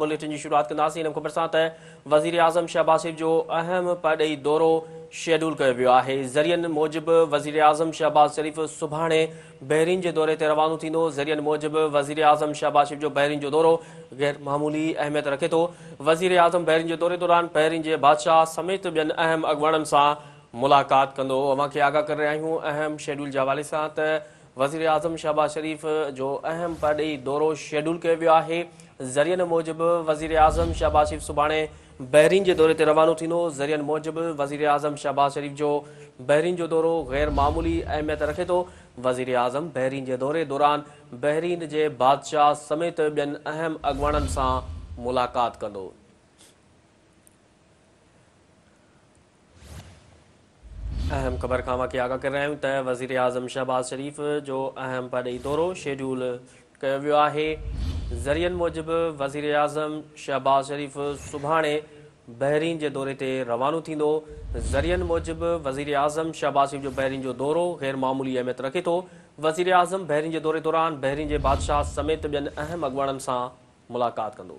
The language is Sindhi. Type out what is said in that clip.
بليٽن جي شروعات ڪنداسين ان خبر سان ته وزيراعظم شهباز شريف جو اهم پرڏيهي دورو شيڊول ڪيو ويو آهي. ذريعن موجب وزيراعظم شهباز شريف سڀاڻي بحرين جي دوري تي روانو ٿيندو. ذريعن موجب وزيراعظم شهباز شريف جو بحرين جو دورو غير معمولي اهميت رکي ٿو. وزيراعظم بحرين جي دوري دوران بحرين جي بادشاهه سميت ٻين اهم اڳواڻن سان ملاقات ڪندو. اوهان کي آگاهه ڪري رهيا آهيون اهم شيڊول جي حوالي سان ته وزيراعظم شهباز شريف جو اهم پرڏيهي دورو شيڊول ڪيو ويو آهي. ذريعن موجب وزيراعظم شهباز شريف سڀاڻي بحرين جي دوري تي روانو ٿيندو. ذريعن موجب وزيراعظم شهباز شريف جو بحرين جو دورو غير معمولي اهميت رکي ٿو. وزيراعظم بحرين جي دوري دوران بحرين جي بادشاهه سميت ٻين اهم اڳواڻن سان ملاقات ڪندو. اهم خبر کان اوهان کي آگاهه ڪري رهيا آهيون ته وزيراعظم شهباز شريف جو اهم پرڏيهي دورو شيڊول ڪيو ويو آهي. ذريعن موجب وزيراعظم شهباز شريف سڀاڻي بحرين جي دوري تي روانو ٿيندو. ذريعن موجب وزيراعظم شهباز شريف جو بحرين جو دورو غير معمولي اهميت رکي ٿو. وزيراعظم بحرين جي دوري دوران بحرين جي بادشاهه سميت ٻين اهم اڳواڻن سان ملاقات ڪندو.